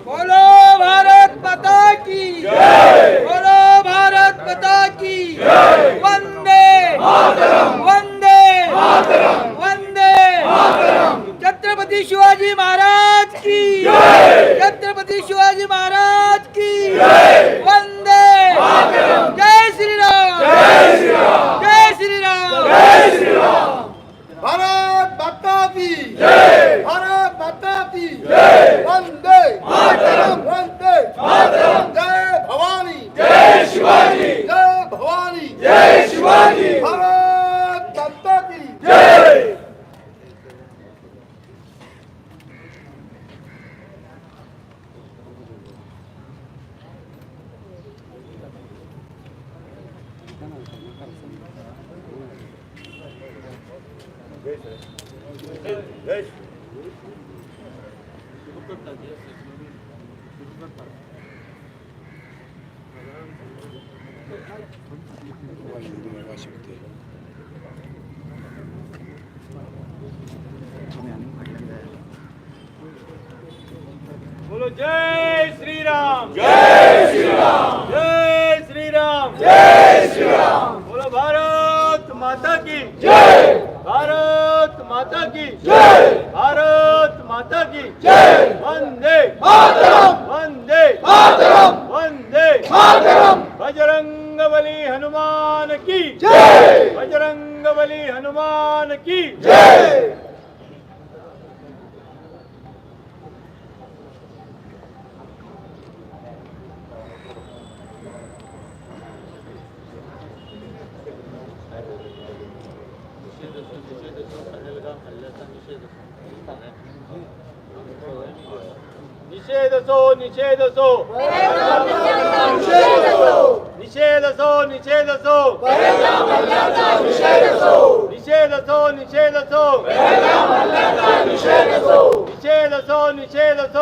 बोलो भारत माता की जय, बोलो भारत माता की जय। वंदे मातरम, वंदे मातरम, वंदे मातरम। छत्रपति शिवाजी महाराज की जय, छत्रपति शिवाजी महाराज की जय। वंदे मातरम। जय श्री राम, जय श्री राम, जय श्री राम, जय श्री राम। भारत माता की जय, भारत माता की जय। वंदे मातरम, वंदे मातरम। जय भवानी, जय शिवाजी, जय भवानी, जय शिवाजी। भारत माता की जय। बोलो जय श्री राम, जय श्री राम, जय श्री राम, जय श्री राम। बोलो भारत माता की जय, भारत माता की जय, भारत माता की जय। वंदे मातरम, वंदे मातरम, वंदे मातरम। बजरंग बली हनुमान की जय, बजरंग बली हनुमान की जय। निषेध असो, निषेध असो, निषेध असो, निषेध असो, निषेध असो, निषेध असो, निषेध असो, निषेध असो।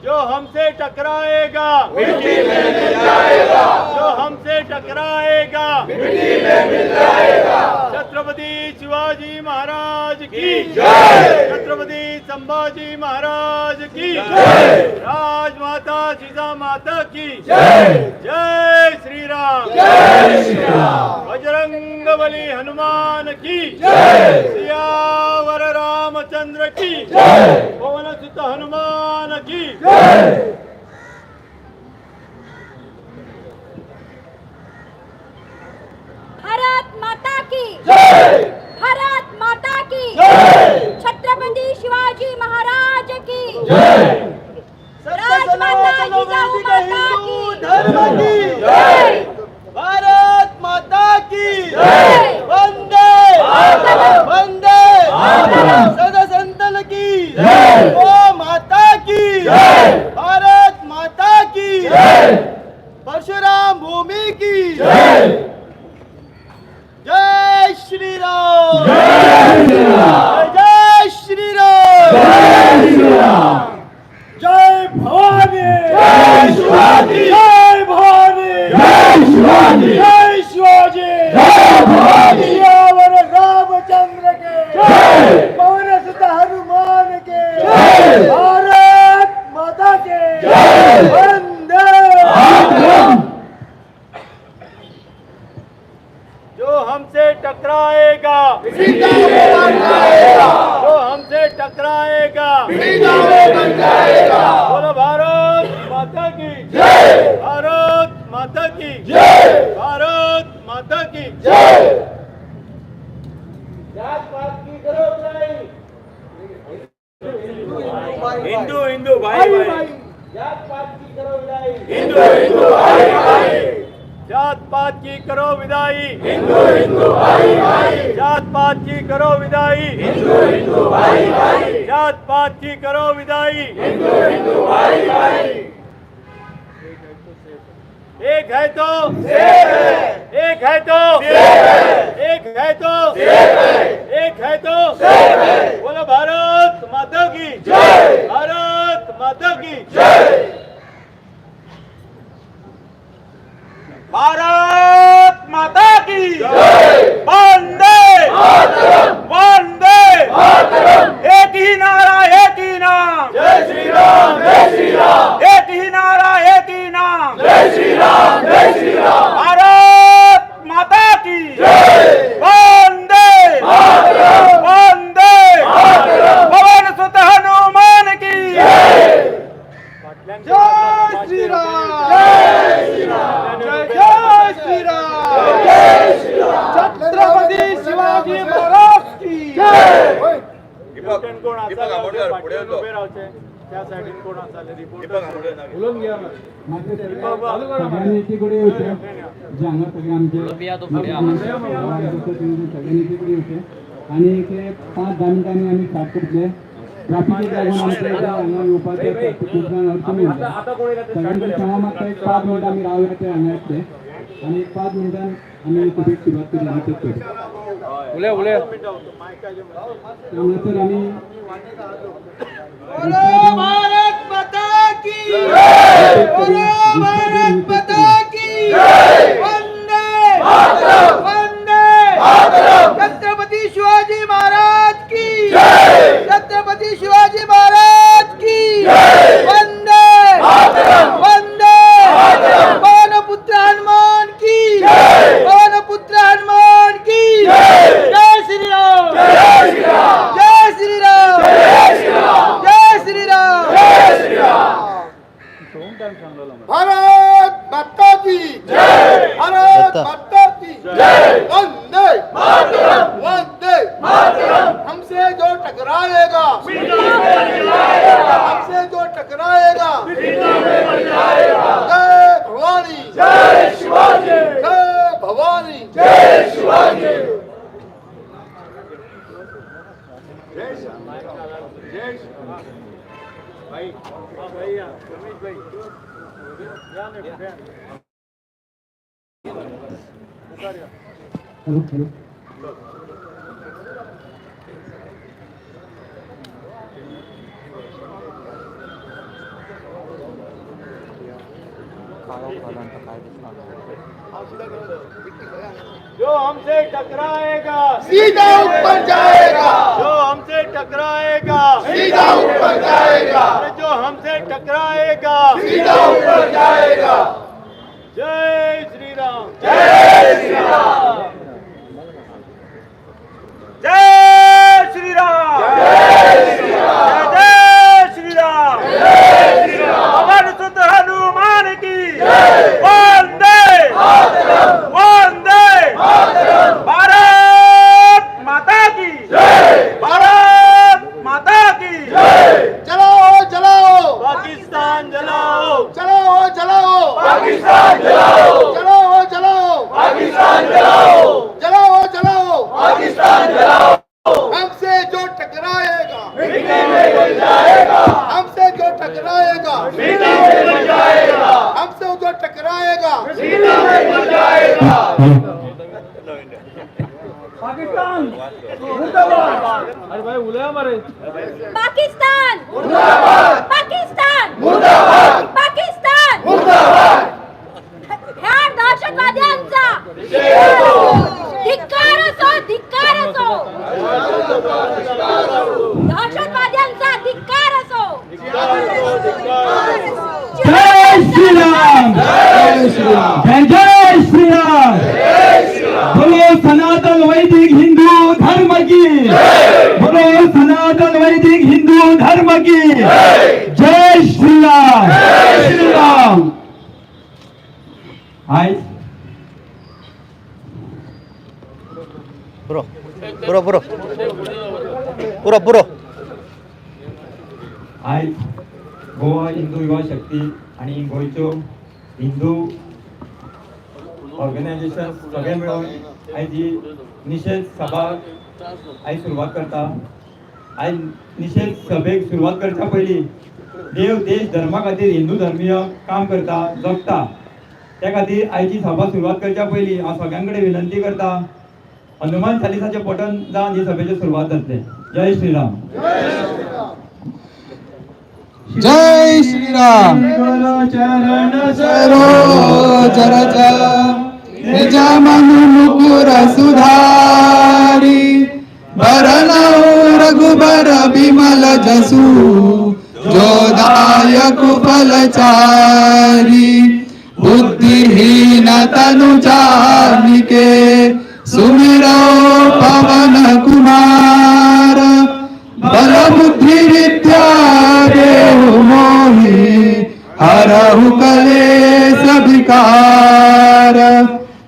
जो हमसे टकराएगा मिट्टी में मिल जाएगा, जो हमसे टकराएगा मिट्टी में मिल जाएगा। छत्रपति शिवाजी महाराज की जय, छत्रपति संभाजी महाराज की जय, राजमाता जिजा माता की जय। जय श्री राम, जय श्री राम। बजरंग बली हनुमान की जय, सियावर रामचंद्र की जय, पवन सुत हनुमान की जय। भारत माता की जय, भारत माता की जय, छत्रपति शिवाजी महाराज की जय, राजमाता जिजाऊ माता की धर्म की जय, भारत माता की जय। वंदे मातरम। वंदे मातरम। सदा संतन की जय। ओ माता की जय। भारत माता की जय। परशुराम भूमि की जय। जय श्री राम, जय श्री राम, जय भवानी, जय शिवाजी, जय भवानी, जय शिवाजी, जय शिवाजी, जय भवानी, सियावर रामचंद्र के जय, पवन सुत हनुमान के जय, भारत माता के जय। वंदे मातरम। जो हमसे टकराएगा, जो हमसे टकराएगा, बोलो भारत माता की जय, भारत माता की जय, भारत माता की जय। हिंदू हिंदू भाई भाई, हिंदू हिंदू भाई भाई, जात पात की करो विदाई, हिंदू हिंदू भाई भाई, जात पात की करो विदाई, हिंदू हिंदू भाई भाई, जात पात की करो विदाई। हिंदू हिंदू भाई भाई। एक है तो शेर है, एक है तो शेर है, एक है तो शेर है, एक है तो शेर है। बोलो भारत माता की जय, भारत माता की जय। भारत माता की जय। वंदे मातरम, वंदे मातरम। एक ही नारा, एक ही नाम, जय श्री राम, जय श्री राम। एक ही नारा, एक ही नाम, जय श्री राम, जय श्री राम। भारत माता की जय। वंदे मातरम, वंदे मातरम। पवन सुत हनुमान की जय। जय श्री राम, जय श्री राम, जय जय श्री राम, जय श्री राम। छत्रपती शिवाजी महाराज की जय। कोण आसा फाटल्यान उबे रावचे, त्या सायडीन कोण आसा रिपोर्टर। सगळ्यांनी एकीकडे येवचें, जे हांगा सगळे आमचे सगळ्यांनी एकीकडे येवचें आनी ते 5-10 मिनटांनी आमी स्टार्ट करतले। ट्राफिकेक लागून आमचे हांगा येवपाचें ट्राफिक अडचण येता। सगळ्यांनी क्षमा मागता। एक 5 मिनटां आमी रावया, ते हांगा येतले आनी एक 5 मिनटान आमी सभेक सुरवात करूया। हांगासर हांगासर आमी बोलो भारत माता की जय, बोलो भारत माता की जय। वंदे मातरम, वंदे मातरम। छत्रपति शिवाजी महाराज की जय, छत्रपति शिवाजी महाराज की जय। वंदे मातरम, वंदे मातरम। पवन पुत्र हनुमान की जय, पवन पुत्र हनुमान की जय। जय श्री राम, जय श्री राम, जय श्री राम, जय श्री राम, जय श्री राम, जय श्री राम। भारत माता की जय, भारत माता की जय। वंदे मातरम, वंदे मातरम। हमसे जो टकराएगा, हमसे जो टकराएगा, जय भवानी, जय शिवाजी, जय भवानी, जय शिवाजी। भाई भैया, रमेश भाई, या न्ही फुडें। Hello hello. जो हमसे टकराएगा, सीधा ऊपर जाएगा। जो हमसे टकराएगा, सीधा ऊपर जाएगा। अरे, जो हमसे टकराएगा, सीधा ऊपर जाएगा। जय श्री राम, जय श्री राम। जय श्री राम, जय श्री राम, जय श्री राम, पवन सुत हनुमान की। वंदे वंदे भारत माता की, भारत माता की। जलाओ जलाओ, पाकिस्तान जलाओ। जलाओ जलाओ, पाकिस्तान जलाओ। जलाओ जलाओ, पाकिस्तान जलाओ। जलाओ जलाओ, पाकिस्तान जलाओ। हमसे जो टकराएगा, मिट्टी में मिल जाएगा। हमसे जो टकराएगा, मिट्टी में मिल जाएगा। हमसे जो टकराएगा, मिट्टी में मिल जाएगा। पाकिस्तान पाकिस्तान पाकिस्तान। ह्या दहशतवाद्यांचा धिक्कार असो, धिक्कार असो। दहशतवाद्यांचा धिक्कार असो। जय श्रीराम, जय जय श्रीराम। बोलो सनातन वैदिक हिंदू धर्म की, बोलो सनातन वैदिक हिंदू धर्म की जय। श्रीराम, जय श्रीराम। आयज पुरो पुरो पुरो पुरो पुरो। आयज गोवा हिंदू युवा शक्ती आणि गोंयच्यो हिंदू ऑर्गनायझेशन सगळे मेळून आयज ही निशेध सभा आयज सुरवात करता। आयज निशेध सभेक सुरवात करच्या पयलीं देव देश धर्मा खातीर हिंदू धर्मीय काम करता, जगता. त्या खातीर आयची सभा सुरवात करच्या पयलीं हांव सगळ्यां कडेन विनंती करता, हनुमान चालिसाचें पठण जावन ही सभेची सुरवात जातलें. जय श्रीराम. जय श्रीराम. चरण सरोज रज, निज मन मुकुर सुधारी, बरनउँ रघुबर बिमल जसु, जो दायक फल चारी. बुद्धिहीन तनु जानिके, सुमिरौ पवन कुमार, बल बुद्धि विद्या देहु मोहि, हरहु कलेस विकार.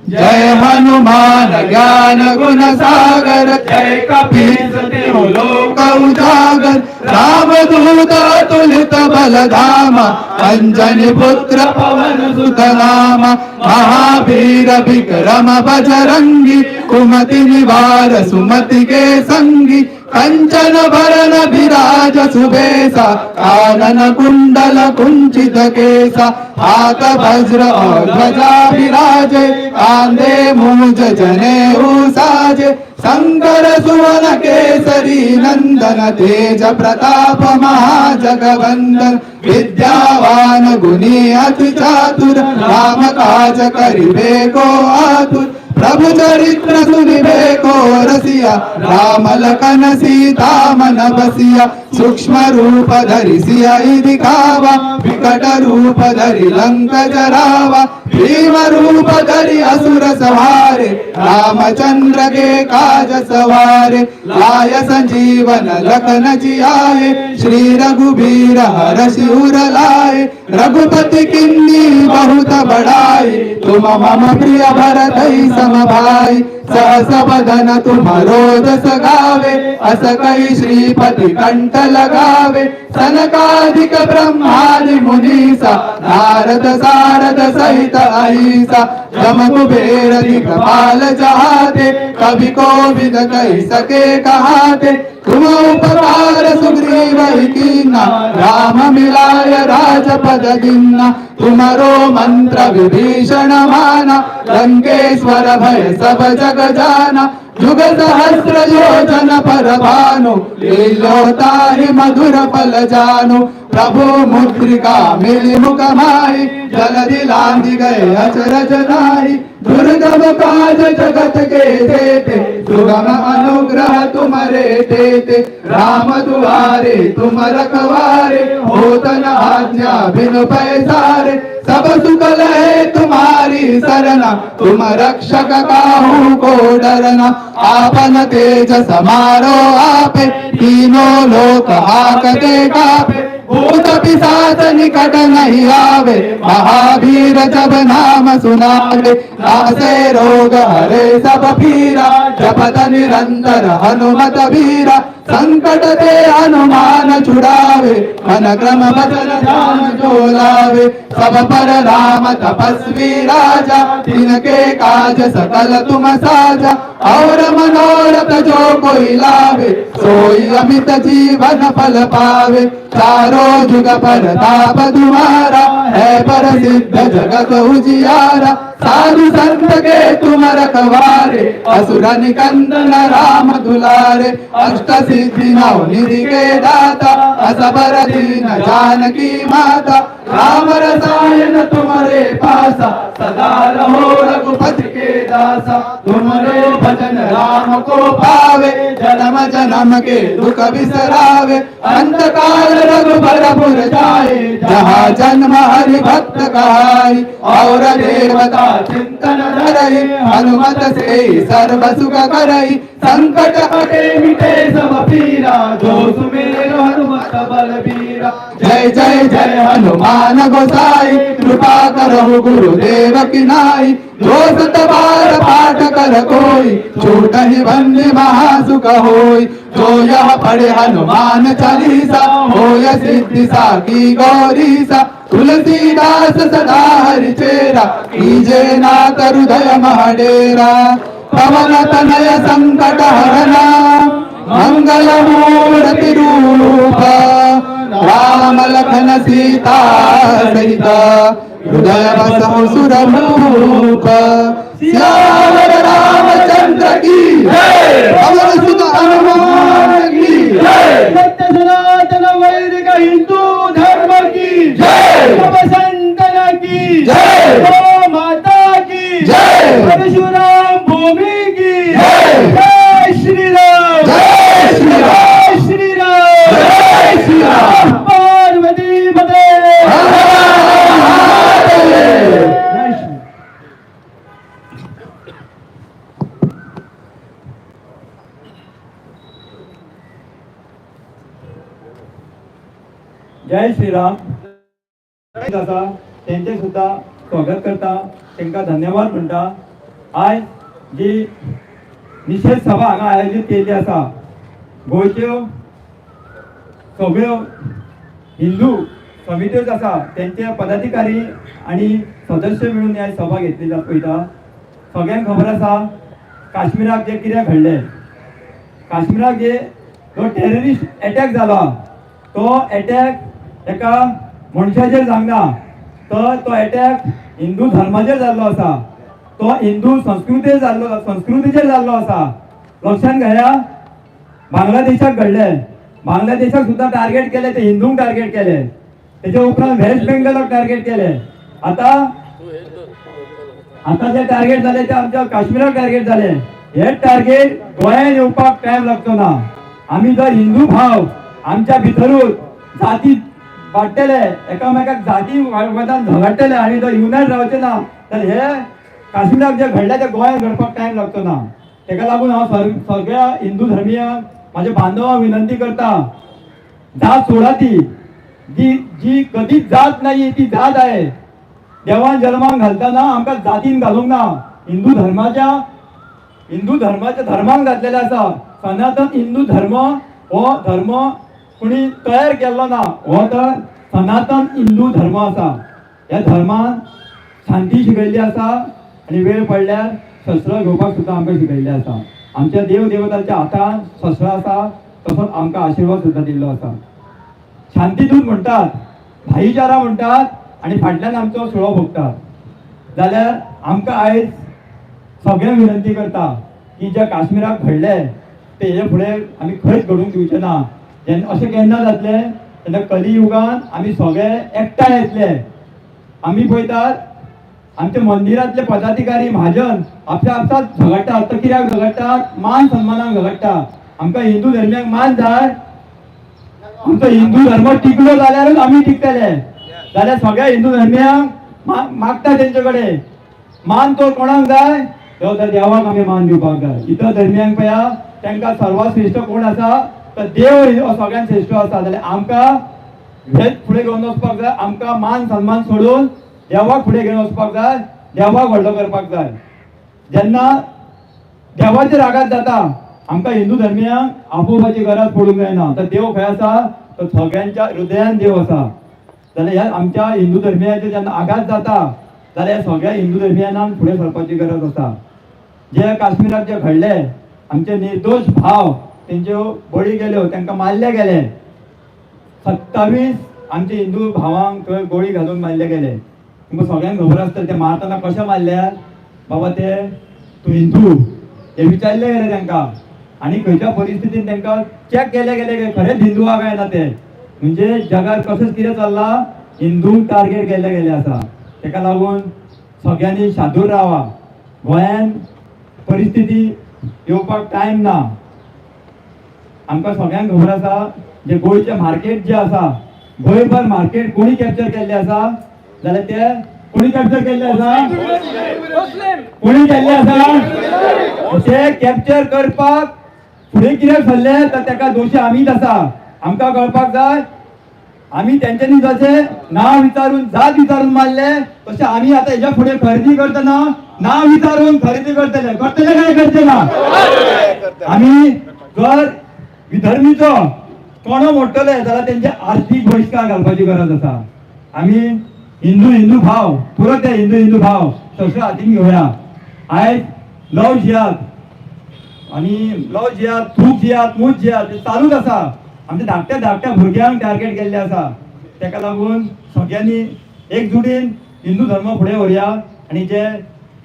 जय हनुमान ज्ञान गुण सागर, जय कपीस तिहु लोक उजागर. राम दूत अतुलित बल धामा, अंजनी पुत्र पवन सुत नामा. महावीर विक्रम बजरंगी, कुमति निवार सुमति के संगी. कंचन भरन विराज सुबेसा, कानन कुंडल कुंचित केसा. हाथ वज्र और ध्वजा विराजे, कांधे मूज जनेऊ साजे. शंकर सुवन केसरी नंदन, तेज प्रताप महाजगवंदन. विद्यावान गुणी अति चातुर, राम काज करिबे को आतुर. प्रभु चरित्र सुनिबे को रसिया, राम लखन सीता मन बसिया. सूक्ष्म रूप धरि सियहि दिखावा, विकट रूप धरि लंक जरावा. भीम रूप धरि असुर संहारे, रामचंद्र के काज सवारे. लाय संजीवन लखन जियाए, श्री रघुबीर हरषि उर लाए. रघुपति कीन्ही बहुत बड़ाई, तुम मम प्रिय भरत सम भाई. सहस बदन तुम्हरो जस गावे, अस कहि श्रीपति कंठ लगावे. सनकादिक ब्रह्मादि मुनीसा, नारद सारद सहित अहिसा. यम कुबेर दिगपाल जहाते, कवि कोविद कहि सके कहाते. तुम उपकार सुग्रीव कीन्हा, राम मिलाय राजपद दीन्हा. तुम्हरो मंत्र विभीषण माना, लंकेश्वर भय सब जग जाना. जुग सहस्र योजन पर भानु, लील्योताहि मधुर फल जानु. प्रभु मुद्रिका मेलि मुख माहि, जलधि लांघि गए अचरज नाहि. दुर्गम काज जगत के जेते, सुगम अनुग्रह तुम्हरे तेते. राम दुआरे तुम रखवारे, होत न आज्ञा बिनु पैसारे. सब सुख लहे तुम्हारी सरना, तुम रक्षक काहू को डरना. आपन तेज समारो आपे, तीनों लोक हाकते कापे. भूत पिशाच निकट नहीं आवे, महावीर जब नाम सुनावे. नासे रोग हरे सब पीरा, जपत निरंतर हनुमत बीरा. संकट ते हनुमान छुड़ावे, मन क्रम बचन ध्यान जो लावे. सब पर राम तपस्वी राजा, तिनके काज सकल तुम साजा. और मनोरथ जो कोई लावे, सोई अमित जीवन फल पावे. चारों जुग परताप तुम्हारा है, प्रसिद्ध जगत उजियारा. साधु संत के तुम रखवारे, असुर निकंदन राम दुलारे. अष्ट सिद्धि नव निधि के दाता, असबर दीन जानकी माता. राम रसायन तुम्हारे पासा, सदा रहो रघुपति के दासा. तुम्हारे भजन राम को पावे, जन्म जन्म के दुख बिसरावे. अंत काल रघुबर पुर जाए, जहाँ जन्म हरि भक्त कहाई. और देवता चिंतन धरई, हनुमत से सर्व सुख करई. संकट कटे मिटे सब पीरा, जो सुमिरो हनुमत बलबीरा. जय जय जय हनुमान गोसाई, कृपा करहु गुरुदेव की नाई. जो सत बार पाठ कर कोई, छूटहि बंदी महासुख होई. जो यह पढ़े हनुमान चालीसा, होय सिद्धि साकी गौरीसा. तुलसीदास सदा हरि चेरा, कीजे नाथ हृदय मह डेरा. पवन तनय संकट हरना, मंगल मूर्ति रूप. राम लखन सीता सहित, हृदय बसहु सुर भूप। सियावर रामचंद्र की जय, पवन सुत हनुमान की जय। सत्य सनातन वैदिक हिंदू धर्म की जय। सब संतन की जय। गौ माता की जय। परशुराम भूमि की जय। जय श्री राम। जय श्री राम। जय श्री राम। जय श्री राम। पार्वती पते। हर हर महादेव। जय श्री। जय श्रीराम। आसा तेंचे सुद्दां स्वागत करता, तांकां धन्यवाद म्हणटा। आयज जी निशेध सभा हांगा आयोजीत केल्ली आसा, गोंयच्यो सगळ्यो हिंदू समित्योच आसा तेंचे पदाधिकारी आनी सदस्य मेळून ही सभा घेतली जात वयता। सगळ्यांक खबर आसा काश्मीराक जें कितें घडलें, काश्मीराक जे जो टेररिस्ट एटॅक जाला तो एटॅक एका मनशाचेर जावंक ना, तर तो एटॅक हिंदू धर्माचेर जाल्लो आसा, तो हिंदू संस्कृतेर जाल्लो संस्कृतीचेर जाल्लो आसा। लक्षांत घेया, बांगलादेशाक घडले, बांगलादेशाक सुद्दां टार्गेट केले, ते हिंदूंक टार्गेट केले, तेच्या उपरांत वेस्ट बेंगलाक टार्गेट केले। आतां आतां जे टार्गेट जाले ते आमच्या काश्मीराक टार्गेट जाले। हे टार्गेट गोंयांत येवपाक टायम लागचो ना। आमी जर हिंदू भाव आमच्या भितरूच जाती वाडटले, एकामेकाक जाती वादान झगडटले आनी जर युनायट रावचे ना तर हे काश्मीराक जे घडले ते गोंयांत घडपाक टायम लागचो ना। तेका लागून हांव सगळ्या हिंदू धर्मियांक, म्हाज्या बांधवांक विनंती करता, जात सोडा, ती जी जी कधीच जात नाही ती जात आहे। देवान जल्माक घालतना आमकां जातीन घालूंक ना, हिंदू धर्माच्या धर्माक घातलेले आसा। सनातन हिंदू धर्म हो धर्म कोणी तयार केल्लो ना, हो तर सनातन हिंदू धर्म आसा। ह्या धर्मान शांती शिकयल्ली आसा आनी वेळ पडल्यार शस्त्र घेवपाक सुद्दां आमकां शिकयल्लें आसा। आमच्या देव देवताच्या हातान शस्त्र आसा, तसोच आमकां आशिर्वाद सुद्दां दिल्लो आसा। शांतीदूत म्हणटात, भाईचारा म्हणटात आनी फाटल्यान आमचो सुळो भोगतात। जाल्यार आमकां आयज सगळ्यांक विनंती करता की जे काश्मीराक घडले ते हेजे फुडें आमी खंयच घडूंक दिवचे ना। जेन्ना अशें केन्ना जातलें तेन्ना कलियुगान आमी सगळे एकठांय येतले। आमी पळयतात आमच्या मंदिरांतले पदाधिकारी म्हाजन आपल्या आपसात झगडटात, तर कित्याक झगडटात? मान सन्मानाक झगडटा। आमकां हिंदू धर्मियांक मान जाय। आमचो हिंदू धर्म टिकलो जाल्यारूच आमी टिकतले। जाल्यार सगळ्या हिंदू धर्मियांक मागता तेंचे कडेन मान, तो कोणाक जाय तो तर देवाक आमी मान दिवपाक जाय। इतर धर्मियांक पळया, तांकां सर्वात श्रेश्ठ कोण आसा तर देव हो सगळ्यांत श्रेश्ठ आसा। जाल्यार आमकां हेच फुडें घेवन वचपाक जाय। आमकां मान सन्मान सोडून देवाक फुडें घेवन वचपाक जाय, देवाक व्हडलो करपाक जाय। जेन्ना देवाचेर आघात जाता आमकां हिंदू धर्मियांक आपोवपाची गरज पडूंक जायना। तर देव खंय आसा तर सगळ्यांच्या हृदयान देव आसा। जाल्यार ह्या आमच्या हिंदू धर्मियांचेर जेन्ना आघात जाता जाल्यार सगळ्या हिंदू धर्मियांक फुडें सरपाची गरज आसा। जे काश्मीराक जे घडले, आमचे निर्दोश भाव तेंच्यो बळी गेल्यो, तांकां मारले गेले। 27 आमचे हिंदू भावांक थंय गोळी घालून मारले गेले। तुमकां सगळ्यांक खबर आसतलें ते मारतना कशें मारल्यात, बाबा ते तूं हिंदू हे विचारले गेले तांकां आनी खंयच्या परिस्थितीन तांकां चॅक केले गेले की खरेंच हिंदू आहा काय ना ते। म्हणजे जगार कशेंच कितें चल्लां, हिंदूंक टार्गेट केल्ले गेले आसा। ताका लागून सगळ्यांनी शादूर रावा। गोंयान परिस्थिती येवपाक टायम ना। आमकां सगळ्यांक खबर आसा जे गोंयचें मार्केट जे आसा, गोंयभर मार्केट कोणी कॅप्चर केल्लें आसा जाल्यार ते कोणी कॅप्चर केल्लें आसा, कोणी केल्लें आसा, ते कॅप्चर करपाक फुडें कित्याक सरले तर ताका दोशी आमीच आसा। आमकां कळपाक जाय, आमी तेंच्यांनी जशें नांव विचारून जात विचारून मारले तशें आमी आतां हेज्या फुडें खरेदी करतना नांव विचारून खरेदी करतले। करतले काय करचे ना? आमी जर विधर्मीचो कोणो मोडटले जाल्यार तेंचे आर्थीक बहिश्कार घालपाची गरज आसा। आमी हिंदू हिंदू भाव पुरो ते हिंदू हिंदू भाव शस्त्र हातीन घेवया। आयज लव जिहाद आनी लव जिहाद, थूक जिहाद, मूत जिहाद हे चालूच आसा। आमच्या धाकट्या धाकट्या भुरग्यांक टार्गेट केल्लें आसा. ताका लागून सगळ्यांनी एकजुटीन हिंदू धर्म फुडें व्हरया आनी जे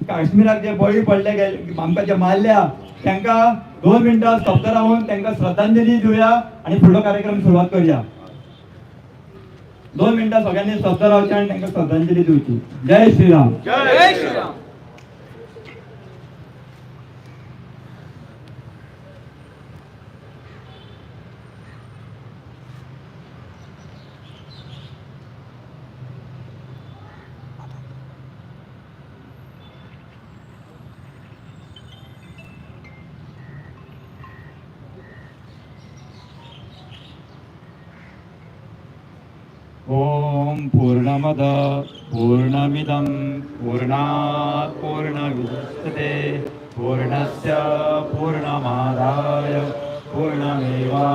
काश्मीराक जे बळी पडले गेले, आमकां जे मारल्या, तांकां 2 मिनटां स्तब्ध रावन तांकां श्रद्धांजली दिवया आनी फुडलो कार्यक्रम सुरवात करूया. 2 मिनटां सगळ्यांनी स्तब्ध रावचें आनी तांकां श्रद्धांजली दिवची. जय श्रीराम. जय श्रीराम. ओम पूर्णमद पूर्णमिदं पूर्णात् पूर्णमुदच्यते पूर्णस्य पूर्णमादाय पूर्णमेवावशिष्यते.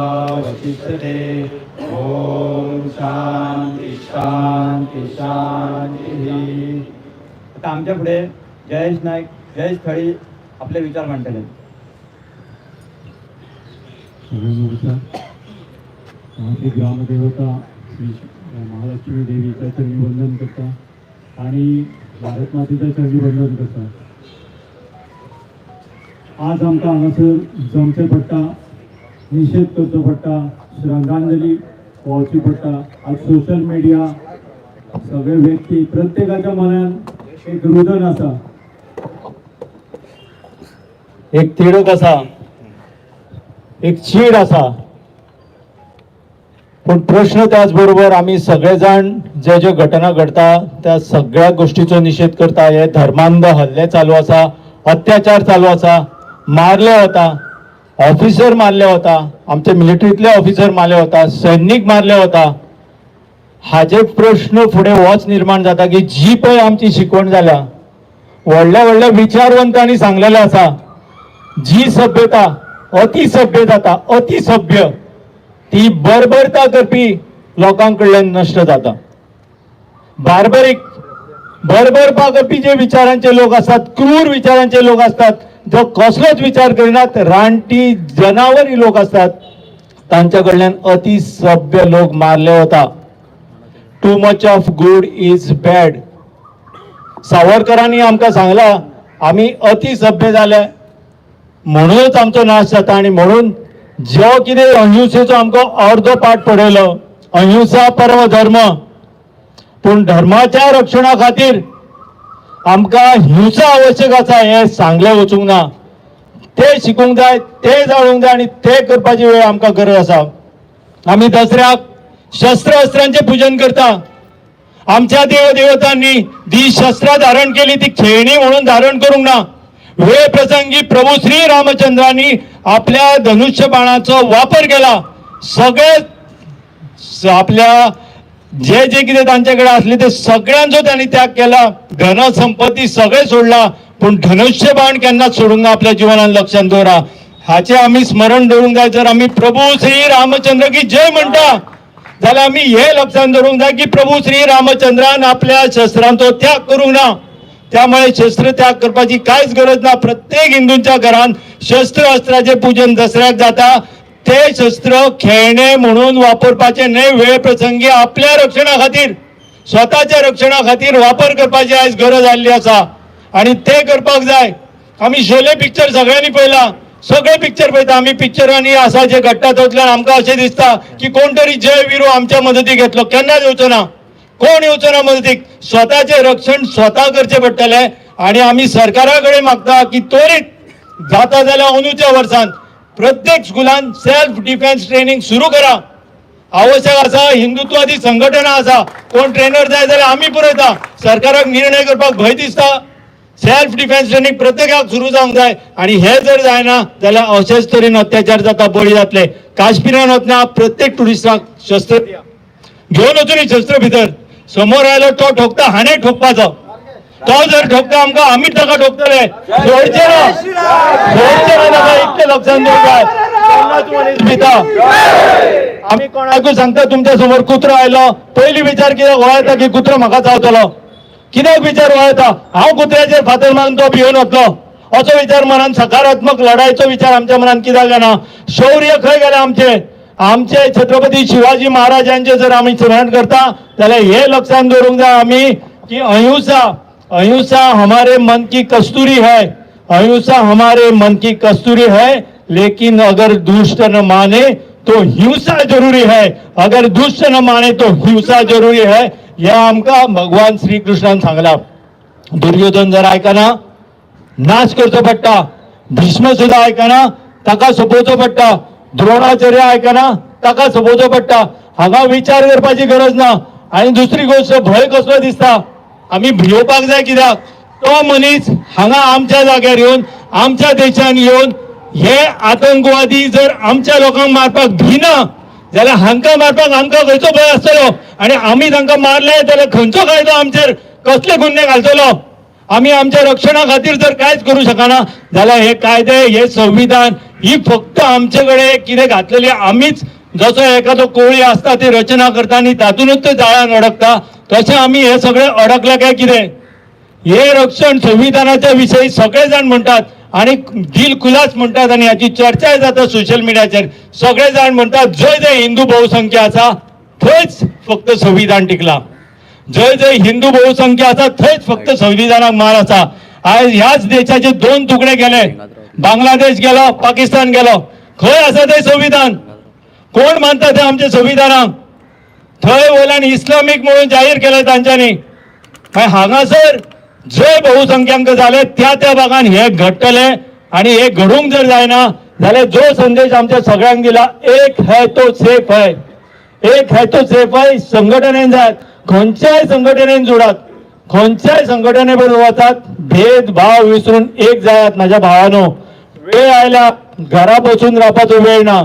ओम शांती शांती शांती. आता आमच्या फुडें जयेश नायक, जयेश थळी आपले विचार मांडटले. सगळ्यांना आमची ग्रामदेवता श्री महालक्ष्मी देवीच्या चरणी वंदन करता आणि भारत मातेच्या चरणी वंदन करता. आज आमकां हांगासर जमचें पडटा, निशेध करचो पडटा, श्रद्धांजली व्हांवची पडटा. आज सोशल मिडिया सगळे व्यक्ती प्रत्येकाच्या मनान एक रुदन आसा, एक तिडक आसा, एक चीड आसा. पूण प्रश्न त्याचबरोबर आमी सगळे जाण जे ज्यो घटना घडता त्या सगळ्या गोष्टीचो निशेध करता. हे धर्मांध हल्ले चालू आसा, अत्याचार चालू आसा, मारले वता, ऑफिसर मारले वता, आमचे मिलिटरींतले ऑफिसर मारले वता, सैनीक मारले वता. हाजे प्रश्न फुडें होच निर्माण जाता की जी पळय आमची शिकवण जाल्या, व्हडल्या व्हडल्या विचारवंतांनी सांगलेलें आसा, जी सभ्यता अतिसभ्य जाता, अतिसभ्य ती बर्बरता करपी लोकां कडल्यान नश्ट जाता. बार्बरीक बर्बरपा करपी जे विचारांचे लोक आसतात, क्रूर विचारांचे लोक आसतात, जो कसलोच विचार करिनात, रानटी जनावरी लोक आसतात, तांच्या कडल्यान अतिसभ्य लोक मारले वता. Too much of good is bad. सावरकरांनी आमकां सांगलां आमी अतिसभ्य जाले म्हणूनच आमचो नाश जाता. आनी म्हणून जो कितें अहिंसेचो आमकां अर्दो पाठ पडयलो, अहिंसा परम धर्म, पूण धर्माच्या रक्षणा खातीर आमकां हिंसा आवश्यक आसा हें सांगलें वचूंक ना. तें शिकूंक जाय, तें जाणूंक जाय आनी तें करपाची वेळ आमकां गरज आसा. आमी दसऱ्याक शस्त्र अस्त्रांचें पुजन करता. आमच्या देव देवतांनी जी शस्त्रां धारण केली ती खेळणी म्हणून धारण करूंक ना. वेळ प्रसंगी प्रभू श्री रामचंद्रांनी आपल्या धनुष्य बाणाचो वापर केला. सगळे आपल्या जे जे कितें तांचे कडेन आसले ते सगळ्यांचो त्यांनी त्याग केला, धन संपत्ती सगळे सोडला, पूण धनुष्य बाण केन्नाच सोडूंक ना. आपल्या जिवनान लक्षात दवरा. हाचें आमी स्मरण दवरूंक जाय. जर आमी प्रभू श्री रामचंद्र की जय म्हणटा जाल्यार आमी हे लक्षात दवरूंक जाय की प्रभू श्री रामचंद्रान आपल्या शस्त्रांचो त्याग करूंक ना. त्यामुळे शस्त्र त्याग करपाची कांयच गरज ना. प्रत्येक हिंदूंच्या घरान शस्त्र अस्त्राचें पूजन दसऱ्याक जाता. ते शस्त्र खेळणे म्हणून वापरपाचे न्हय, वेळ प्रसंगी आपल्या रक्षणा खातीर, स्वताच्या रक्षणा खातीर वापर करपाची आयज गरज आयिल्ली आसा आनी ते करपाक जाय. आमी शोले पिक्चर सगळ्यांनी पळयला, सगळे पिक्चर पळयता आमी. पिक्चरांनी आसा जे घडटा तातूंतल्यान आमकां अशें दिसता की कोण तरी जय विरू आमच्या मदतीक येतलो. केन्नाच येवचो ना, कोण येवचो ना मदतीक. स्वताचें रक्षण स्वता करचें पडटलें आनी आमी सरकारा कडेन मागता की त्वरीत जाता जाल्यार अंदूच्या वर्सान प्रत्येक स्कुलान सेल्फ डिफेन्स ट्रेनिंग सुरू करा. आवश्यक आसा. हिंदुत्वादी संघटना आसा, कोण ट्रेनर जाय जाल्यार आमी पुरयता. सरकाराक निर्णय करपाक भंय दिसता. सेल्फ डिफेन्स ट्रेनिंग प्रत्येकाक सुरू जावंक जाय आनी हे जर जायना जाल्यार अशेच तरेन अत्याचार जाता, बळी जातले. काश्मीरान वतना प्रत्येक टुरिस्टाक शस्त्र घेवन वचून शस्त्र भितर समोर आयलो तो ठोकता, हाणे ठोकपाचो. तो जर ठोकता आमकां, आमी ताका ठोकतले. सोडचे ना, सोडचे ना ताका. इतलें लक्षात दवरूंक जाय. केन्नाच मनीस भिता. आमी कोणाकूय सांगता तुमच्या समोर कुत्रो आयलो, पयलीं विचार कित्याक हो येता की कुत्रो म्हाका चावतलो. कित्याक विचार हो येता? हांव कुत्र्याचेर फातर मारून तो भिवन वतलो असो विचार मनान, सकारात्मक लढायचो विचार आमच्या मनान कित्याक येना? शौर्य खंय गेलें आमचें? आमचे छत्रपती शिवाजी महाराजांचे जर आमी स्मरण करता जाल्यार हे लक्षात दवरूंक जाय आमी की अहिंसा, अहिंसा हमारे मन की कस्तुरी है, अहिंसा हमारे मन की कस्तूरी है, लेकिन अगर दुष्ट न माने तो हिंसा जरूरी है, अगर दुष्ट न माने तो हिंसा जरूरी है। ह्या आमकां भगवान श्रीकृष्णान सांगला। दुर्योधन जर आयकना नाश करचो पडटा, भीष्म सुद्दां आयकना ताका सोपोवचो पडटा, द्रोणाचार्य आयकना ताका सोपोवचो पडटा। हांगा विचार करपाची गरज ना। आनी दुसरी गोश्ट, भंय कसलो दिसता, आमी भियोवपाक जाय कित्याक तो मनीस हांगा आमच्या जाग्यार येवन आमच्या देशान येवन हे आतंकवादी जर आमच्या लोकांक मारपाक भिना जाल्यार हांकां मारपाक आमकां खंयचो भंय आसतलो? आनी आमी तांकां मारले जाल्यार खंयचो कायदो आमचेर, कसले गुन्हे घालतलो? आमी आमच्या रक्षणा खातीर जर कांयच करूं शकना जाल्यार हे कायदे, हे संविधान ही फक्त आमचे कडेन कितें घातलेली, आमीच जसो एखादो कोळी आसता ती रचना करता आनी तातूंतच ते जाळ्यान अडकता, तशें आमी हे सगळे अडकले काय कितें? हे रक्षण संविधानाच्या विशयी सगळे जाण म्हणटात आनी दिल खुलास म्हणटात आनी हाची चर्चाय जाता सोशल मिडियाचेर। सगळे जाण म्हणटात जंय जंय हिंदू बहुसंख्य आसा थंयच फक्त संविधान टिकला, जंय जंय हिंदू बहुसंख्य आसा थंयच फक्त संविधानाक मार आसा। आयज ह्याच देशाचे दोन तुकडे गेले, बांगलादेश गेलो, पाकिस्तान गेलो, खंय आसा तें संविधान? कोण मानता तें आमच्या संविधानाक? थंय वयल्यान इस्लामीक म्हणून जाहीर केलें तांच्यांनी। मागीर हांगासर जे बहुसंख्यांक जाले त्या त्या भागान हे घडटलें आनी हे घडूंक जर जायना जाल्यार जो संदेश आमच्या सगळ्यांक दिला, एक है तो सेफ है, एक है तो सेफ है। संघटनेन जायात, खंयच्याय संघटनेन जोडात, खंयच्याय संघटने बरोबर वचात, भेदभाव विसरून एक जायात। म्हाज्या भावानो, वेळ आयला घरा बसून रावपाचो वेळ ना।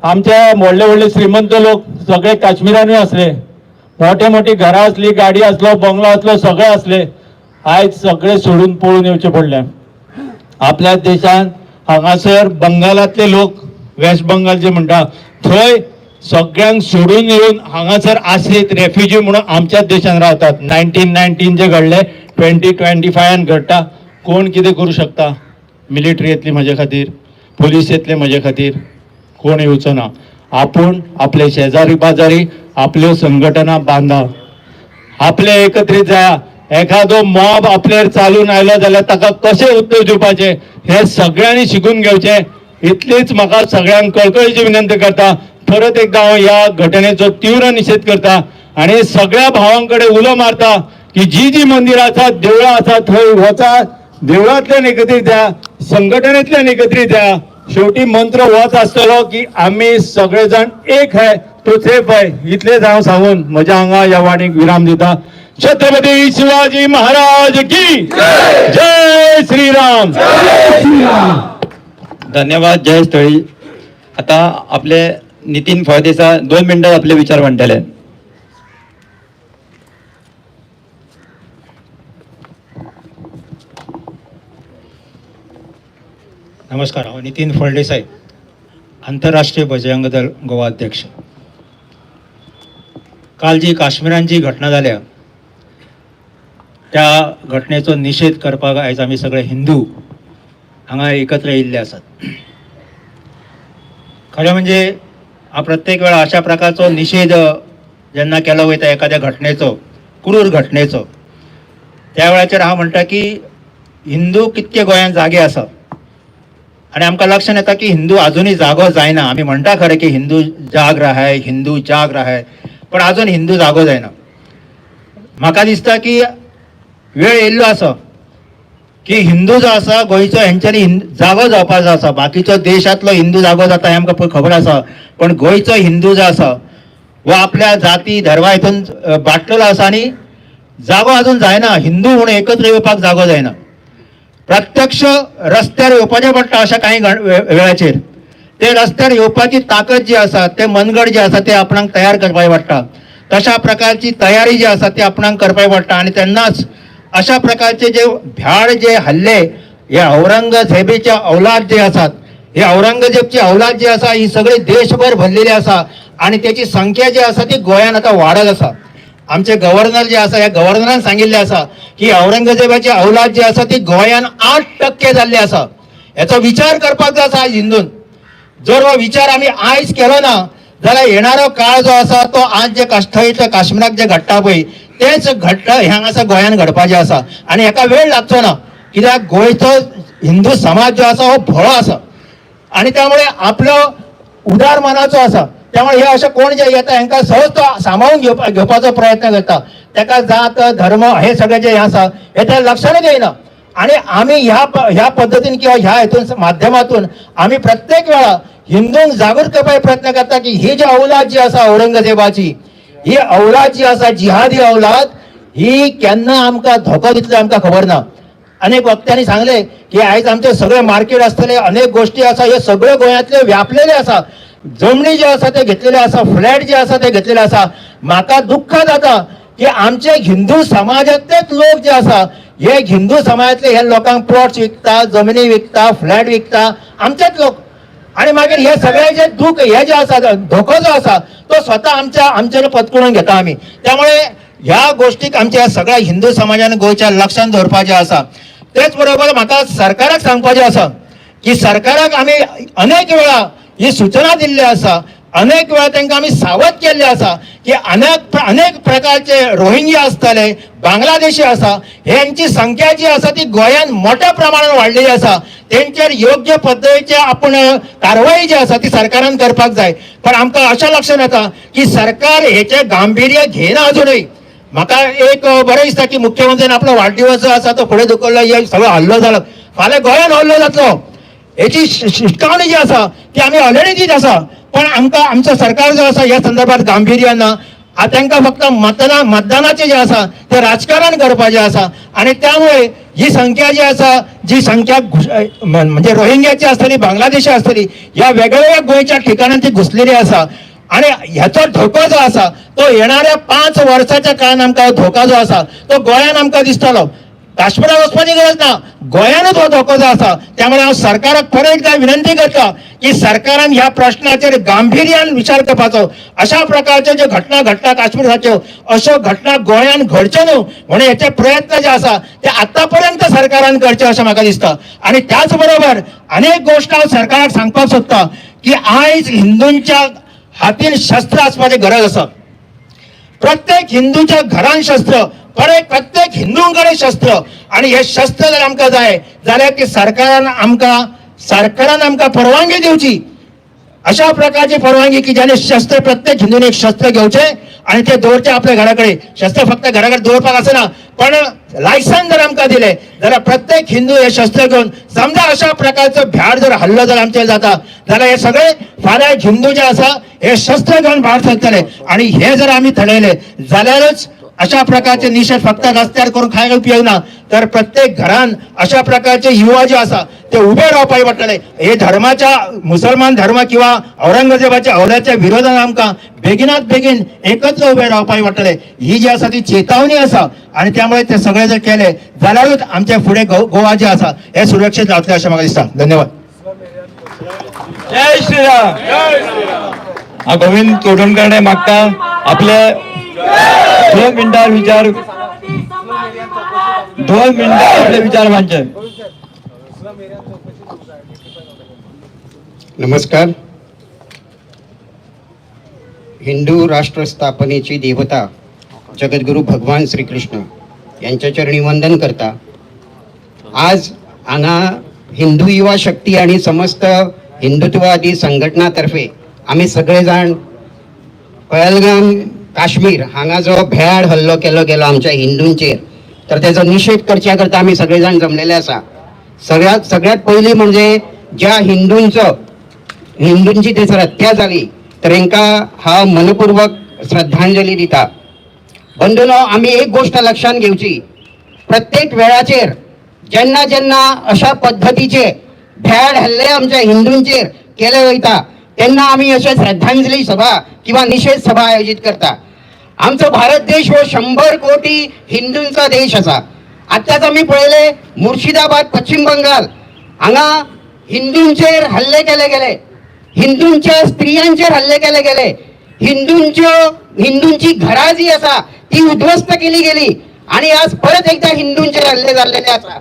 आमच्या व्हडले व्हडले श्रीमंत लोक सगळे काश्मीरानूय आसले, मोठे मोठी घरां आसली, गाडी आसलो, बंगलो आसलो, सगळे आसले, आयज सगळे सोडून पळून येवचे पडले। आपल्या देशान हांगासर बंगालांतले लोक, वेस्ट बंगाल जे म्हणटा थंय सगळ्यांक सोडून येवन हांगासर आश्रीत रेफ्युजी म्हणून आमच्याच देशान रावतात। 1919 जे घडले 2025 घडटा। कोण कितें करूं शकता? मिलिटरी येतली म्हजे खातीर, पुलीस येतले म्हजे खातीर, कोण येवचो ना। आपूण आपले शेजारी पाजारी आपल्यो संघटना बांदा, आपले एकत्रीत जाया। एखादो मॉब आपल्यार चालून आयलो जाल्यार ताका कशें उत्तर दिवपाचें हें सगळ्यांनी शिकून घेवचें। इतलीच म्हाका सगळ्यांक कळकळीची विनंती करता। परत एकदा हांव ह्या घटनेचो तीव्र निशेध करता आनी सगळ्या भावां कडेन उलो मारता की जी जी मंदिरां आसात, देवळां आसात थंय वचात, देवळांतल्यान एकत्रीत जाया, संघटनेंतल्यान एकत्रीत जाया। शेवटी मंत्र होच आसतलो की आमी सगळे जाण एक है तो सेफ है। इतलेच हांव सांगून म्हज्या हांगा ह्या वाणीक विराम दिता। छत्रपती शिवाजी महाराज की जय, श्रीराम। धन्यवाद जयेश थळी। आता आपले नितीन फळदेसाय 2 मिनटां आपले विचार मांडटले। नमस्कार, हांव नितीन फळदेसाय, आंतरराष्ट्रीय बजरंग दल गोवा अध्यक्ष। काल जी काश्मीरान जी घटना जाल्या त्या घटनेचो निशेध करपाक आयज आमी सगळे हिंदू हांगा एकत्र येयल्ले आसात। खरें म्हणजे हांव प्रत्येक वेळा अशा प्रकारचो निशेध जेन्ना केलो वयता एखाद्या घटनेचो, क्रूर घटनेचो, त्या वेळाचेर हांव म्हणटा की हिंदू कितके गोंयांत जागे आसा आनी आमकां लक्षांत येता की हिंदू आजुनूय जागो जायना। आमी म्हणटा खरें की हिंदू जाग रहा है, हिंदू जाग रहा है, पण आजून हिंदू जागो जायना। म्हाका दिसता की वेळ येयल्लो आसा की हिंदू जो आसा गोंयचो हेंच्यांनी जागो जावपाचो आसा। बाकीचो देशांतलो हिंदू जागो जाता हें आमकां खबर आसा, पण गोंयचो हिंदू जो आसा वो आपल्या जाती धर्मा हितून बाटलेलो आसा आनी जागो आजून जायना। हिंदू म्हणून एकत्र येवपाक जागो जायना, प्रत्यक्ष रस्त्यार येवपाचें पडटा अशा कांय वेळाचेर। ते रस्त्यार येवपाची ताकद जी आसा, ते मनगट जे आसा ते आपणाक तयार करपाक पडटा। तशा प्रकारची तयारी जी आसा ती आपणाक करपाक पडटा आनी तेन्नाच अशा प्रकारचे जे भ्याड जे हल्ले हे औरंगजेबीचे औलाद जे आसात, हे औरंगजेबची औलाद जी आसा ही सगळी देशभर भरलेली आसा आनी त्याची संख्या जी आसा ती गोंयान आतां वाडत आसा। आमचे गव्हर्नर जे आसा, ह्या गव्हर्नरान सांगिल्लें आसा की औरंगजेबाची औलाद जी आसा ती गोंयान 8% जाल्ली आसा। हेचो विचार करपाक जाय आसा आयज हिंदून। जर हो विचार आमी आयज केलो ना जाल्यार येणारो काळ जो आसा तो आज जे थंय काश्मीराक जे घडटा पळय तेच घडटा हे हांगासर गोंयान घडपाचें आसा. आनी हेका वेळ लागचो ना, कित्याक गोंयचो हिंदू समाज जो आसा हो भोळो आसा आनी त्यामुळे आपलो उदार मनाचो आसा. त्यामुळे हे अशें कोण जे येता हेंकां सहज तो सांबाळून घेवपाचो प्रयत्न करता. ताका जात धर्म हे सगळे जे आसा हे त्या लक्षानूच येयना. आनी आमी ह्या पद्दतीन किंवा ह्या हेतून माध्यमातून आमी प्रत्येक वेळा हिंदूंक जागृत करपाचे प्रयत्न करता की ही जी अवलाद जी आसा औरंगजेबाची, ही अवलाद जी आसा जिहादी अवलाद, ही केन्ना आमकां धोको दितले आमकां खबर ना. अनेक वक्त्यांनी सांगले की आयज आमचे सगळे मार्केट आसतले, अनेक गोष्टी आसा, हे सगळे गोंयांतले व्यापलेले आसा, जमणी जे आसा ते घेतलेले आसा, फ्लॅट जे आसा ते घेतलेले आसा. म्हाका दुख्ख जाता की आमचे हिंदू समाजांतलेच लोक जे आसा हे हिंदू समाजांतले हे लोकांक प्लॉट्स विकता, जमनी विकता, फ्लॅट विकता आमचेच लोक. आनी मागीर हे सगळे जे दुःख हे जे आसा धोको जो आसा तो स्वता आमचेर पत्करून घेता आमी. त्यामुळे ह्या गोष्टीक आमच्या सगळ्या हिंदू समाजान गोंयच्या लक्षांत दवरपाचें आसा. तेच बरोबर म्हाका सरकाराक सांगपाचें आसा की सरकाराक आमी अनेक वेळा ही सूचना दिल्ली आसा, अनेक वेळा तांकां आमी सावध केल्ले आसा की अनेक अनेक प्रकारचे रोहिंग्या आसतले, बांगलादेशी आसा, हेंची संख्या जी आसा ती गोंयांत मोठ्या प्रमाणात वाडलेली आसा. तेंचेर योग्य पद्दतीचे आपूण कारवाई जी आसा ती सरकारान करपाक जाय. पण आमकां अशें लक्षात येता की सरकार हेचें गांभीर्य घेयना अजुनूय. म्हाका एक बरें दिसता की मुख्यमंत्र्यान आपलो वाडदिवस जो आसा तो फुडें धुकल्लो, हे सगळो हल्लो जालो, फाल्यां गोंयांत हल्लो जातलो हेची शिटकावणी जी आसा ती आमी ऑलरेडी दीत आसा. पण आमकां आमचो सरकार जो आसा ह्या संदर्भात गांभीर्य ना. आतां तांकां फक्त मतदानाचें जें आसा तें राजकारण करपाचें आसा. आनी त्यामुळे ही संख्या जी आसा, जी संख्या म्हणजे रोहिंग्याची आसतली, बांगलादेशी आसतली, ह्या वेगवेगळ्या गोंयच्या ठिकाणांत ती घुसलेली आसा. आनी ह्याचो धोको जो आसा तो येणाऱ्या 5 वर्साच्या काळान आमकां धोका जो आसा तो गोंयान आमकां दिसतलो. काश्मीराक वचपाची गरज ना, गोंयानूच हो धोको जो आसा. त्यामुळे हांव सरकाराक परत एकदा विनंती करता की सरकारान ह्या प्रश्नाचेर गांभीर्यान विचार करपाचो. अशा प्रकारच्यो ज्यो घटना घडटा काश्मीराच्यो अश्यो घटना गोंयान घडच्यो न्हू म्हणून हेचे प्रयत्न जे आसा ते आतां पर्यंत सरकारान करचे अशें म्हाका दिसता. आनी त्याच बरोबर अनेक गोश्ट हांव सरकाराक सांगपाक सोदता की आयज हिंदूंच्या हातीन शस्त्र आसपाची गरज आसा. प्रत्येक हिंदूच्या घरान शस्त्र, परत प्रत्येक हिंदूंकडे शस्त्र. आणि हे शस्त्र जर आमकां जाय जाल्यार ती सरकारान आमकां परवानगी दिवची, अशा प्रकारची परवानगी की ज्याने शस्त्र प्रत्येक हिंदूने एक शस्त्र घेवचे आणि ते दवरचे आपल्या घराकडे. शस्त्र फक्त घराकडे दवरपाक आसना, पण लायसन जर आमकां दिले जाल्यार प्रत्येक हिंदू हे शस्त्र घेवन समजा अशा प्रकारचो भ्याड जर हल्लो जर आमचेर जाता जाल्यार हे सगळे फाल्यां हिंदू जे आसा हे शस्त्र घेवन भायर सरतले. आणि हे जर आमी थरयले जाल्यारच अशा प्रकारचे निषेध फक्त रस्त्यार करून खायला उपयोग ना, तर प्रत्येक घरान अशा प्रकारचे युवा जे आसा ते उभे रावपाक पडटले. हे धर्माच्या मुसलमान धर्म किंवा औरंगजेबाच्या अवल्याच्या विरोधान आमकां बेगिनात बेगीन एकत्र उभे रावपाक पडटले. ही जी आसा ती चेतावणी आसा आणि त्यामुळे ते सगळे जर केले जाल्यारूच आमचे फुडें गोवा जे आसा हे सुरक्षीत रावतले अशें म्हाका दिसता. धन्यवाद. जय श्रीराम. हा गोविंद तोडणकर मागता आपले 2 मिनिटां विचार, 2 मिनिटां आपले विचार मांडचे. नमस्कार. हिंदू राष्ट्र स्थापनेची देवता जगद्गुरू भगवान श्रीकृष्ण यांच्या चरणी वंदन करता. आज हांगा हिंदू युवा शक्ती आणि समस्त हिंदुत्ववादी संघटनातर्फे आमी सगळे जाण पहलगाम काश्मीर हांगा जो भ्याड हल्लो केलो गेलो आमच्या हिंदूंचेर, तर तेजो निशेध करच्या करता आमी सगळे जाण जमलेले आसा. सगळ्यात पयली म्हणजे ज्या हिंदूंची थंयसर हत्या जाली तर हेंकां हांव मनपूर्वक श्रद्धांजली दिता. बंधूनो, आमी एक गोश्ट लक्षांत घेवची, प्रत्येक वेळाचेर जेन्ना जेन्ना अशा पद्दतीचे भ्याड हल्ले आमच्या हिंदूंचेर केले वयता तेन्ना आमी अशे श्रद्धांजली सभा किंवा निशेध सभा आयोजीत करता. आमचो भारत देश हो 100 कोटी हिंदूंचो देश आसा. आतांच आमी पळयले मुर्शिदाबाद पश्चिम बंगाल हांगा हिंदूंचेर हल्ले केले गेले, हिंदूंच्या स्त्रियांचेर हल्ले केले गेले, हिंदूंची घरां जी आसा ती उद्ध्वस्त केली गेली आणि आज परत एकदा हिंदूंचेर हल्ले जाल्लेले आसा.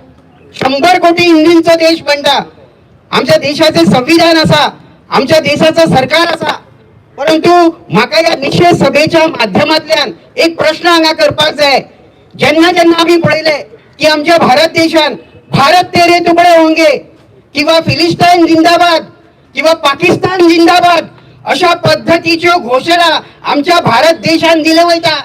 100 कोटी हिंदूंचो देश म्हणटा, आमच्या देशाचे संविधान आसा, आमच्या देशाचं सरकार आसा. परंतु म्हाका ह्या निशेध सभेच्या माध्यमांतल्यान एक प्रश्न हांगा करपाक जाय. जेन्ना जेन्ना आमी पळयले की आमच्या भारत देशान भारत तेरे तुकडे होंगे किंवा फिलिस्तान जिंदाबाद किंवा पाकिस्तान जिंदाबाद अशा पद्धतीच्यो घोशणा आमच्या भारत देशान दिल्यो वयता,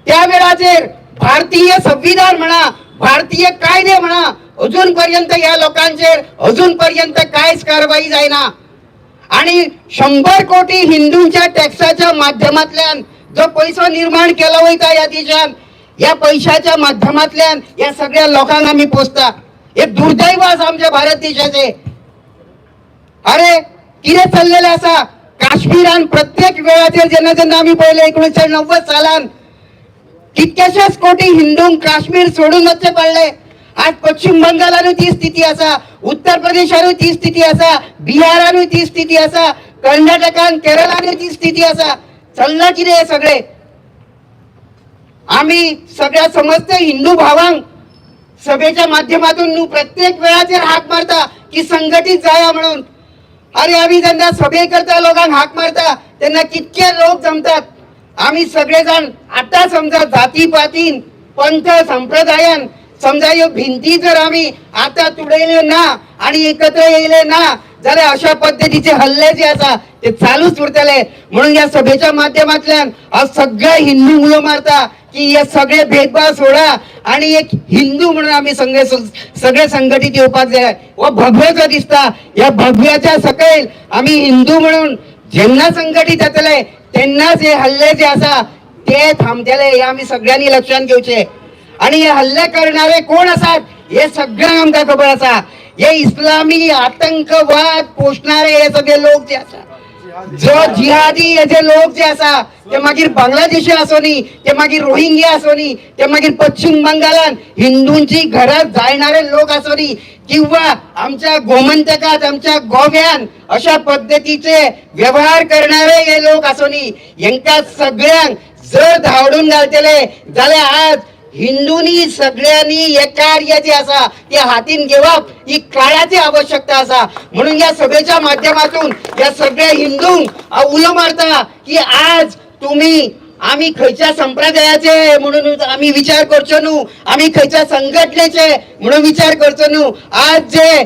त्या वेळाचेर भारतीय संविधान म्हणा, भारतीय कायदे म्हणा, अजून पर्यंत ह्या लोकांचेर अजून पर्यंत कांयच कारवाई जायना. आणि 100 कोटी हिंदूंच्या टॅक्साच्या माध्यमांतल्यान जो पैसो निर्माण केलो वयता ह्या देशान, ह्या पैशाच्या माध्यमांतल्यान ह्या सगळ्या लोकांक आमी पोसता. हे दुर्दैव आसा आमच्या भारत देशाचे. अरे कितें चल्लेलें आसा काश्मीरान प्रत्येक वेळाचेर जेन्ना जेन्ना आमी पळयलें 1990 सालान कितक्याशाच कोटी हिंदूंक काश्मीर सोडून वचचें पडलें. आज पश्चिम बंगालानूय ती स्थिती आसा, उत्तर प्रदेशानूय ती स्थिती आसा, बिहारानूय ती स्थिती आसा, कर्नाटकान केरळानूय ती स्थिती आसा. चल्लां कितें हें सगळें? आमी सगळ्या समस्त हिंदू भावांक सभेच्या माध्यमातून न्हू प्रत्येक वेळाचेर हाक मारता की संघटीत जाया म्हणून. अरे आमी जेन्ना सभे करता लोकांक हाक मारता तेन्ना कितके लोक जमतात. आमी सगळे जाण आतां समजा जाती पातीन पंथ संप्रदायान समजा ह्यो भिंती जर आमी आतां तुडयल्यो ना आणि एकत्र येयले ना जाल्यार अशा पद्दतीचे हल्ले जे आसा ते चालूच उरतले. म्हणून ह्या सभेच्या माध्यमांतल्यान हांव सगळे हिंदू उलो मारता की हे सगळे भेदभाव सोडा आणि एक हिंदू म्हणून आमी सगळे सगळे संघटीत येवपाक जाय. हो भगवो जो दिसता ह्या भगव्याच्या सकयल आमी हिंदू म्हणून जेन्ना संघटीत जातले तेन्नाच हे हल्ले जे आसा ते थांबतले, हे आमी सगळ्यांनी लक्षात घेवचे. आणि हे हल्ले करणारे कोण आसात हे सगळ्यांक आमकां खबर आसा. हे इस्लामी आतंकवाद पोशणारे हे सगळे लोक जे आसा, जो जिहादी हे जे लोक जे आसा ते मागीर बांगलादेशी आसोनी, ते मागीर रोहिंग्या आसोनी, ते मागीर पश्चिम बंगालान हिंदूंची घरां जाळणारे लोक आसोनी किंवा आमच्या गोमंतकात आमच्या गोव्यान अशा पद्दतीचे व्यवहार करणारे हे लोक आसोनी, हेंकां सगळ्यांक जर धांवडून घालतले जाल्यार आज हिंदूंनी सगळ्यांनी हे कार्य जे आसा ते हातीन घेवप ही काळाची आवश्यकता आसा. म्हणून ह्या सभेच्या माध्यमातून ह्या सगळ्या हिंदूंक हांव उलो मारता की आज तुमी आमी खंयच्या संप्रदायाचे म्हणून आमी विचार करचो न्हू, आमी खंयच्या संघटनेचे म्हणून विचार करचो न्हू. आज जे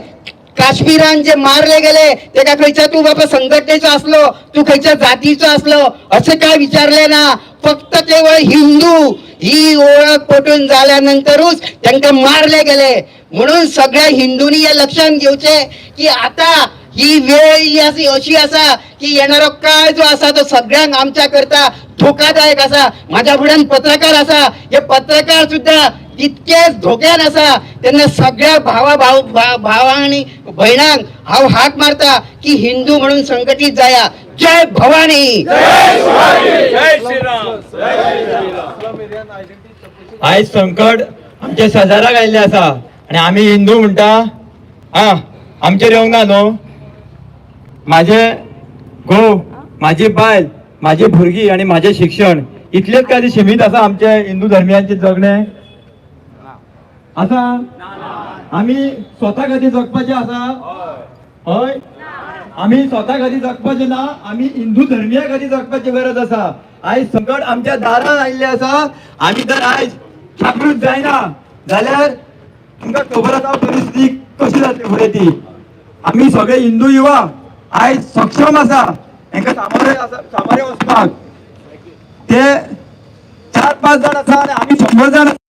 काश्मीरान जे मारले गेले तेका खंयच्या तूं बाबा संघटनेचो आसलो, तूं खंयच्या जातीचो आसलो अशें काय विचारलें ना. फक्त केवळ हिंदू ही ओळख पटून जाल्यानंतरूच तांकां मारले गेले. म्हणून सगळ्या हिंदूंनी हे लक्षात घेवचें की आतां ही वेळ ही अशी आसा की येणारो काळ जो आसा तो सगळ्यांक आमच्या करता धोकादायक आसा. म्हाज्या फुड्यान पत्रकार आसा, हे पत्रकार सुद्दां तितकेच धोक्यान आसा. तेन्ना सगळ्या भावा भाव भावांक आनी भयणांक हांव हाक मारता की हिंदू म्हणून संघटीत जाया. जय भवानी, जय श्रीराम. आयज संकट आमच्या शेजाराक आयिल्लें आसा आनी आमी हिंदू म्हणटा आं आमचेर येवंक ना न्हू. म्हाजे घोव, म्हाजी बायल, म्हाजी भुरगीं आनी म्हाजें शिक्षण इतलेंच काय सीमीत आसा आमचे हिंदू धर्मियांचें जगणें आसा. आमी स्वता खातीर जगपाचें आसा, हय, आमी स्वता खातीर जगपाचें ना, आमी हिंदू धर्मिया खातीर जगपाची गरज आसा. आयज संकट आमच्या दारान आयिल्लें आसा. आमी जर आयज जागृत जायना जाल्यार तुमकां खबर आसा परिस्थिती कशी जातली फुडें ती. आमी सगळे हिंदू युवा आयज सक्षम आसा हेंकां सामोरे आसा, सामोरे वचपाक. ते 4-5 जाण आसा आनी आमी 100 जाण आसा.